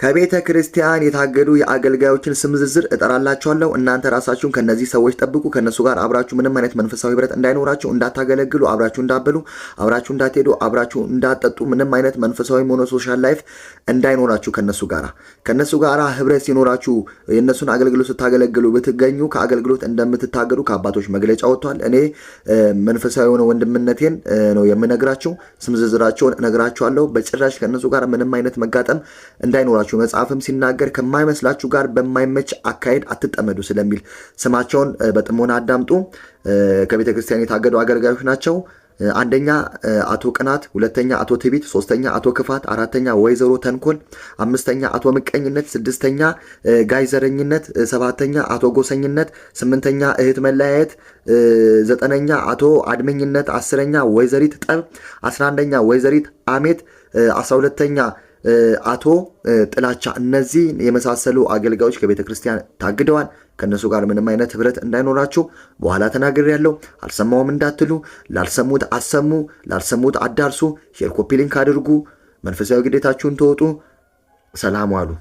ከቤተ ክርስቲያን የታገዱ የአገልጋዮችን ስም ዝርዝር እጠራላችኋለሁ። እናንተ ራሳችሁን ከነዚህ ሰዎች ጠብቁ። ከነሱ ጋር አብራችሁ ምንም አይነት መንፈሳዊ ህብረት እንዳይኖራችሁ፣ እንዳታገለግሉ፣ አብራችሁ እንዳትበሉ፣ አብራችሁ እንዳትሄዱ፣ አብራችሁ እንዳትጠጡ፣ ምንም አይነት መንፈሳዊ ሆነ social life እንዳይኖራችሁ ከነሱ ጋራ ህብረት ሲኖራችሁ፣ የእነሱን አገልግሎት ስታገለግሉ ብትገኙ ከአገልግሎት እንደምትታገዱ ከአባቶች መግለጫ ወጥቷል። እኔ መንፈሳዊ የሆነ ወንድምነቴን ነው የምነግራችሁ። ስም ዝርዝራቸውን እነግራችኋለሁ። በጭራሽ ከእነሱ ጋር ምንም አይነት መጋጠም እንዳይኖራችሁ፣ መጽሐፍም ሲናገር ከማይመስላችሁ ጋር በማይመች አካሄድ አትጠመዱ ስለሚል ስማቸውን በጥሞና አዳምጡ። ከቤተ ክርስቲያን የታገዱ አገልጋዮች ናቸው። አንደኛ አቶ ቅናት፣ ሁለተኛ አቶ ትዕቢት፣ ሶስተኛ አቶ ክፋት፣ አራተኛ ወይዘሮ ተንኮል፣ አምስተኛ አቶ ምቀኝነት፣ ስድስተኛ ጋይ ዘረኝነት፣ ሰባተኛ አቶ ጎሰኝነት፣ ስምንተኛ እህት መለያየት፣ ዘጠነኛ አቶ አድመኝነት፣ 10ኛ ወይዘሪት ጠብ፣ 11ኛ ወይዘሪት አሜት፣ 12ኛ አቶ ጥላቻ። እነዚህ የመሳሰሉ አገልጋዮች ከቤተ ክርስቲያን ታግደዋል። ከእነሱ ጋር ምንም አይነት ህብረት እንዳይኖራችሁ በኋላ ተናግሬያለሁ። አልሰማውም እንዳትሉ፣ ላልሰሙት አሰሙ፣ ላልሰሙት አዳርሱ፣ share copy link አድርጉ፣ መንፈሳዊ ግዴታችሁን ተወጡ። ሰላም ዋሉ።